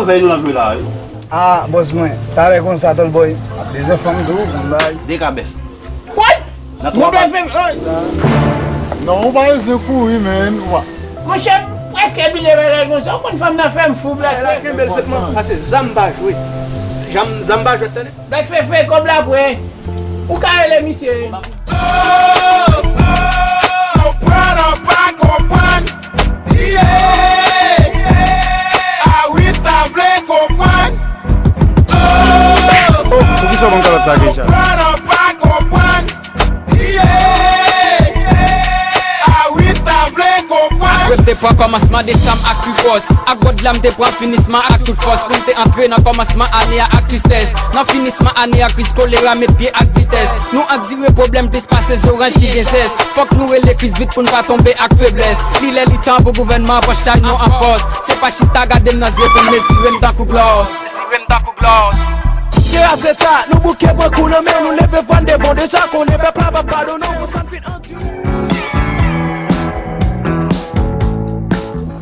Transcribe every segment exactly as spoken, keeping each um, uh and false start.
Fè yon jwe la, wi. Ah, bòs mwen, talè konsa, Tòlbòy. Ap bezwen fanm tou, konn bay. De kabès. Woy! Nan twa kabès. Non, ou pa bezwen kouri, menn. Monchè, m prèske bliye bagay konsa. Ou konn fanm nan fè m fou, Black Fè. Kenbe l sèlman, pase zam pa jwe. Zam, zam pa jwe, tande. Black Fè, fè kòb la prè. Ou ka rele misye. Oh, oh, konprann, an pa konprann. Yeah. Awita vle konprann. Oh, oh, poukisa w ban m kalòt sa, Keisha? Konprann, an pa konprann. Yeah. Awita vle konprann. Apre m te pran kòmansman desanm ak pi fòs. Ak God la m te pran finisman ak tout fòs. Pou m te antre nan kòmansman ane a ak tristès. Nan finisman ane a, kriz kolera met pye ak vitès. Nou andire pwoblèm plis pase zoranj ki gen zès. Fòk nou rele kriz vit pou n pa tonbe ak feblès. Li lè li tan pou gouvènman an pran chay nou an fòs. Se pa chita gade m nan zye pou n mezire m tankou glòs. Mezire m tankou glòs. Se a se ta, nou bouke pran kou nan men, nou leve vwal devan deja konnen pèp la p ap padone w pou sa n fin andire.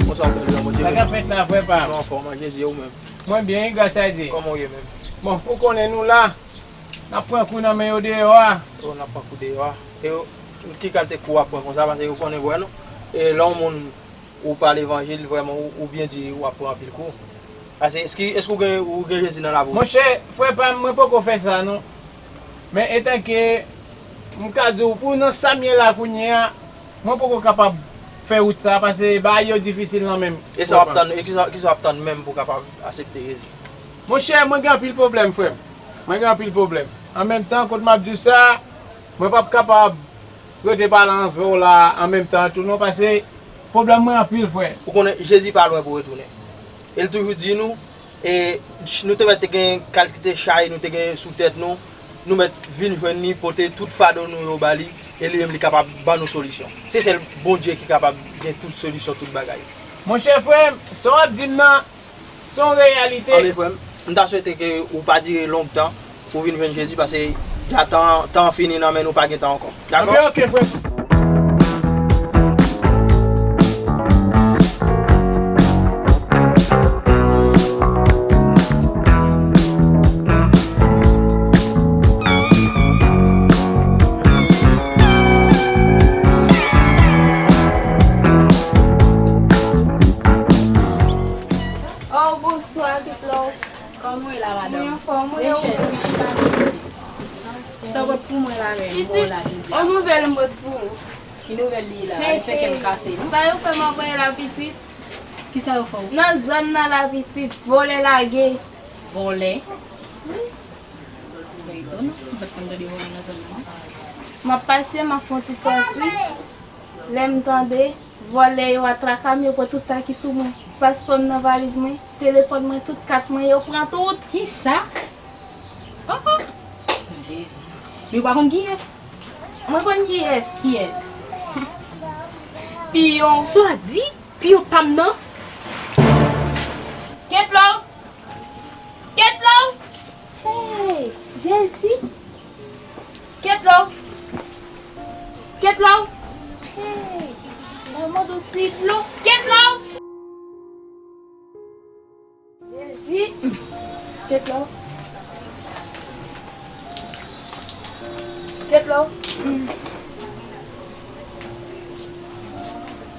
Bonswa, Prezidan Bondye. Sa k ap fèt la, frè pa m? Nou anfòm, an Jezi, e ou menm? Mwen byen, wi, gras a Dye. Kòman w ye menm? Bon, ou konnen nou la, n ap pran kou nan men yo deyò a. Oh, n ap pran kou deyò a. E yo, ki kalite kou w ap pran konsa? Paske yo konnen vre nou. E lè yon moun ou pa levanjil, vrèman, ou, ou byen di, w ap pran anpil kou. Paske, èske, èske ou gen, ou gen Jezi nan lavi w? Monchè, frè pa m, mwen poko fè sa, non. Men etanke, m ka di w, pou nan sa m ye la kounye a, mwen poko kapab fè wout sa, paske bagay yo difisil nan men m. E sa w ap tann, e kisa, kisa w ap tann menm pou w kapab aksepte Jezi? Monchè, mwen gen anpil pwoblèm, frè m. Mwen gen anpil pwoblèm. An menm tan, kote m ap di w sa, mwen p ap kapab rete pale anvè w la an menm tan tou non, paske pwoblèm mwen anpil, frè. Ou konnen Jezi pa lwen pou retounen. E l toujou di nou, e, nou te mèt te gen kalite chay nou te gen sou tèt nou, nou mèt vin jwenn li, pote tout fado nou yo ba li, e li menm li kapab ban nou solisyon. Se sèl Bondye ki kapab gen tout solisyon tout bagay. Monchè frè m, sa w ap di m nan, se yon reyalite. Anben frè m, m ta swete ke ou pa dire longtan pou w vin jwenn Jezi, paske dja tan, tan an fini nan men nou, pa gen tan ankò. Dakò? Anben, oke, frè m. Oh, bonswa, Pitlo. Kòman w ye la, madanm? Mwen anfòm, wi, e ou menm? Vin chita, vin chita, vin chita. Sa w pot pou mwen la menm? Pitit, yon nouvèl m pot pou ou. Ki nouvèl li ye la? Li fè kè m kase, non? Sa yo fè m anpanye la, pitit. Kisa yo fè w? Nan zòn nan la, pitit, vòlè lage. Vòlè? Wi. Sa etonan, m pa t konn tande vòlè nan zòn nan. M ap pase, m ap fè yon ti sòti. Lè m tande, vòlè yo ak lakam yo pran tout sa ki sou mwen. Paspò m nan valiz mwen, telefòn mwen, tout kat mwen, yo pran tout. Kisa? Oh, oh. Jezi. Men ou pa konn kiyès? Mwen konn kiyès. Kiyès? Piyon. Sa w di? Piyon pa m nan? Ketlo! Ketlo! Hey, Jezi! Ketlo! Ketlo! Hey, mwen mande w ti dlo. Ketlo! Jezi! Ketlo! Ketlo!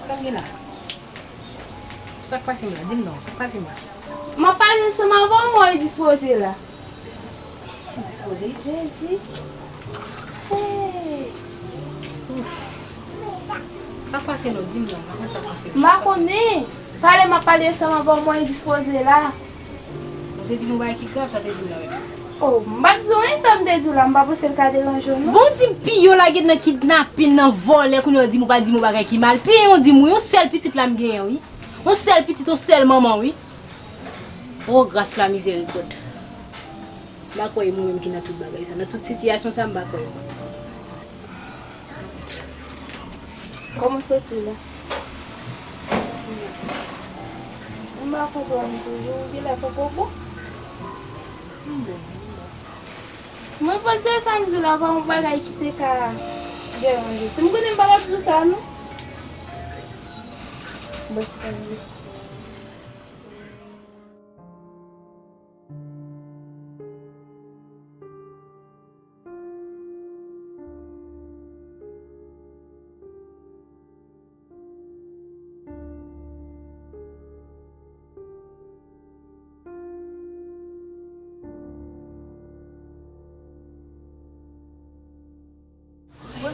Sa k gen la? Sa k pase m la? Di m non, sa k pase m la? M ap pale ansanm avè w, mwen dispoze la. Dispoze? Jezi. Hey. Ouf. Sa k pase non, di m non, m pa konn sa k pase non. M pa konnen. Talè m ap pale ansanm avè w, mwen dispoze la. Ou te di m yon bagay ki grav, sa te di m nan menm. Oh, m pa t di w anyen sa m te di w la, m pa panse l ka deranje w non. Bon, di m piyon lage nan kidnapin, nan vòlè, kounye a w di m ou pa di m yon bagay ki mal. Piyon di m wi, yon sèl pitit la m genyen wi. Yon sèl pitit, yon sèl manman wi. Oh, gras la mizèrikòd. M pa kwè e mwen menm ki nan tout bagay sa. Nan tout sitiyasyon sa, m pa kwè e mwen. Kòman w santi w la? M pa konprann toujou, ou genlè poko bon. Mwen panse sa m di w la pa yon bagay ki te ka deranje. Si m konnen m pa t ap di w sa non. Bon, se pa vre.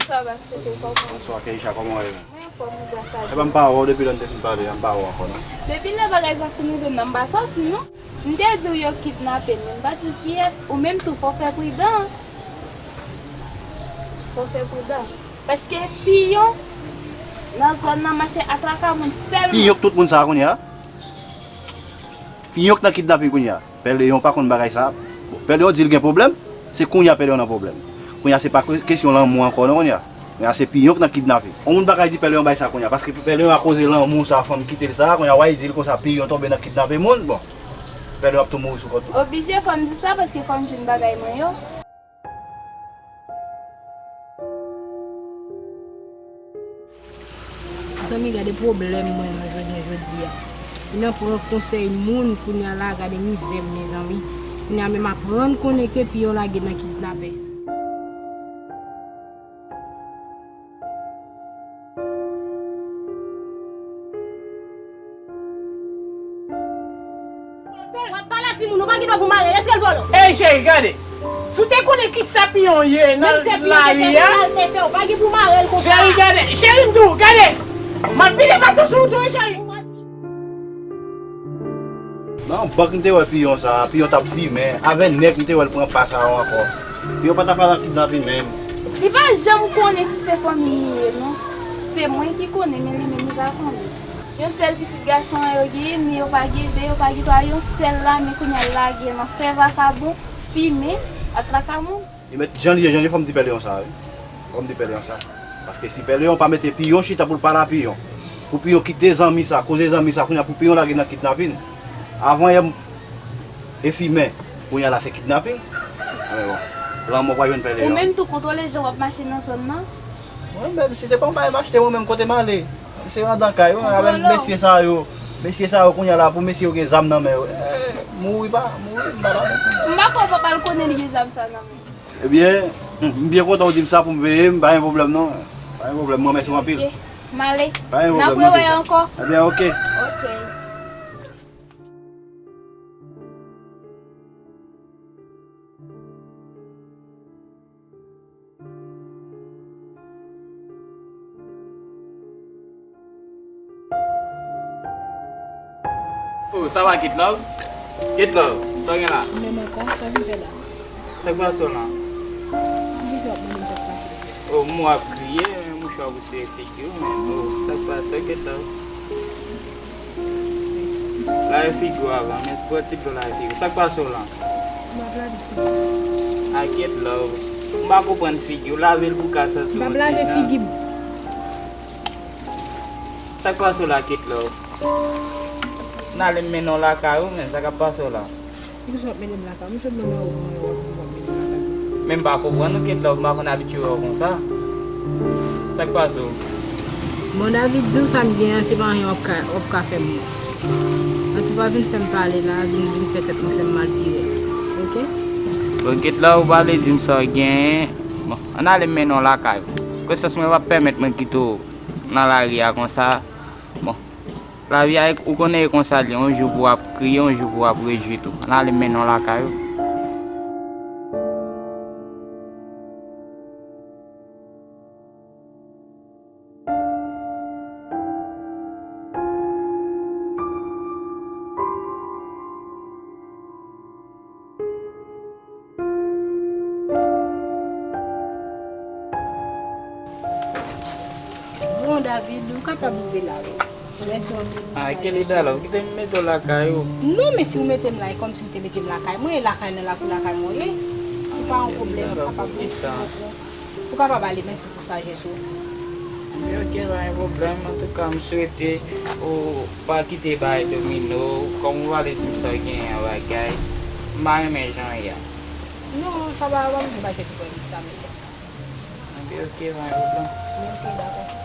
Sa va, se te kòman? Bonswa, Keisha, kòman w ye menm? Mwen anfòm, ou gras a Dye. Epa, m pa wè w depi lè n te fin pale a, m pa wè w ankò, non. Depi lè bagay sa fin rive nan, m pa sòti, non. M te di w yo kidnape m, men m pa di w kiyès. Ou menm tou, fò w fè pridan. Fò w fè pridan. Paske piyon nan zòn nan mache atraka moun sèlman. Piyon k tout moun sa a kounye a? Piyon k nan kidnapin kounye a? Pè Leyon pa konn bagay sa. Bon, Pè Leyon di l gen pwoblèm, se kounye a Pè Leyon nan pwoblèm. Kounye a se pa ke-, kesyon lanmou ankò non kounye a. Kounye a se piyon k nan kidnapin. On moun pa ka di Pè Leyon bay sa kounye a, paske Pè Leyon akoze lanmou sa fanm kite l sa, kounye a w a di l konsa piyon tonbe nan kidnape moun, bon. Pè Leyon ap tou mouri sou kont ou. Oblije fò m di sa paske fò m jwenn bagay mwen yo. Zanmi, gade pwoblèm mwen nan jounen jodi a. Vin nan pran konsèy moun kounye a la, gade mizè m, mezanmi. Kounye a menm aprann konnen ke piyon lage nan kidnapè. W ap pale a timoun, ou pa gen dwa pou mare l, èske l vòlò? Ey, cheri, gade. Si w te konnen kisa piyon ye nan lari a. Menm se piyon te fè sal te fè, ou pa gen pou mare l konsa. Cheri, gade. Cheri, m di w, gade. M ap vide baton sou ou tou, wi, cheri. Nan bank m te wè piyon sa, piyon t ap fimen. Avè nèg m te wè l pran pa sa yo ankò. Piyon pa t ap al nan kidnapin menm. Li pa janm konnen si se fanmi m li ye, non. Se mwen ki konnen, men li menm li pa konnen. Yon sèl pitit gason an yo genyen, men yo pa gen de, yo pa gen twa, yon sèl la, men kounye a l lage nan fè vakabon, fimen, atraka moun. Li mèt jan li ye, jan li ye, fò m di Pè Leyon sa, wi. Fò m di Pè Leyon sa. Paske si Pè Leyon pa mete piyon chita pou l pale a piyon, pou piyon kite zanmi sa, koze zanmi sa, kounye a pou piyon lage nan kidnapin. Avan yè m, e fimen, kounye a la se kidnapin. Men bon, lanmò pa jwenn Pè Leyon. Ou menm tou kontwole jan w ap mache nan zòn nan. Mwen menm, si se pa yon bagay m achte mwen menm, kote m ale? Se andan kay, wi, avèk mesye sa yo. Mesye sa yo kounye a la, pou mesye yo gen zam nan men yo. Eh, mouri pa, mouri, m pa pale. M pa kwè papa l konnen li gen zam sa nan men. Ebyen, m byen kontan w di m sa pou m veye, m pa gen pwoblèm non. Pa gen pwoblèm, m remèsye w anpil. Ok. M ale. Pa gen pwoblèm, n ap rewè ankò. Ebyen, ok. Ok. Oh, sa va, Kate Love? Kate Love, sa w gen la? Menm ankò, sa w vin fè la? Sa k pase w la? Poukisa w ap mande m sa k pase? Oh, m wè w ap kriye, men mouchwa pou sere figi w, men oh, sa k pase, Kate Love? Mèsi. Lave figi w avan, men pran ti dlo lave figi w. Sa k pase w la? M ap lave figi m. A Kate Love. M pa konprann figi w. Lave l pou w ka santi w yon ti jan. M ap lave figi m. Sa k pase w la, Kate Love? N ale m mennen w lakay ou, men sa k ap pase w la? Poukisa w ap mennen m lakay ou? M sot nan mari mwen, w ap, w ap mennen m lakay ou. Men m pa konprann ou, Kate Love, m pa konn abitye wè w konsa. Sa k pase w? Bon, David, di w sa m gen an, se pa anyen w ap ka, w ap ka fè m non. An tou pa vin fè m pale la, vin, vin fè tèt mwen fè m mal pi rèd. Oke? Bon, Kate Love, ou pa vle di m sa w genyen. Bon, ann ale m mennen w lakay ou. Konsyans mwen p ap pèmèt mwen kite w nan lari a konsa. Bon. Lavi a, ou konnen e konsa l ye, yon jou pou w ap kriye, yon jou pou w ap rejwi tou. Ann ale m mennen w lakay ou. Bon, David, ou kapab rive la, wi. Mèsi anpil pou sa. Ah, Kelly, dala, ou kite m mete w lakay ou? Non, men si w mete m la, e kòmsi w te mete m lakay mwen, e lakay nan lakou lakay mwen w ye. Li pa yon pwoblèm, ou kapab, mèsi bokou. Ou kapab ale, mèsi pou sajès ou. Ebyen, oke, pa gen pwoblèm. Antouka, m swete ou pa kite bagay domine w, kòm ou pale di m sa w genyen an bagay. M pa renmen jan w ye a. Non, sa pa, pa bezwen bay tèt ou pwoblèm pou sa, mesye. Ebyen, oke, pa gen pwoblèm. Ebyen, oke, dakò.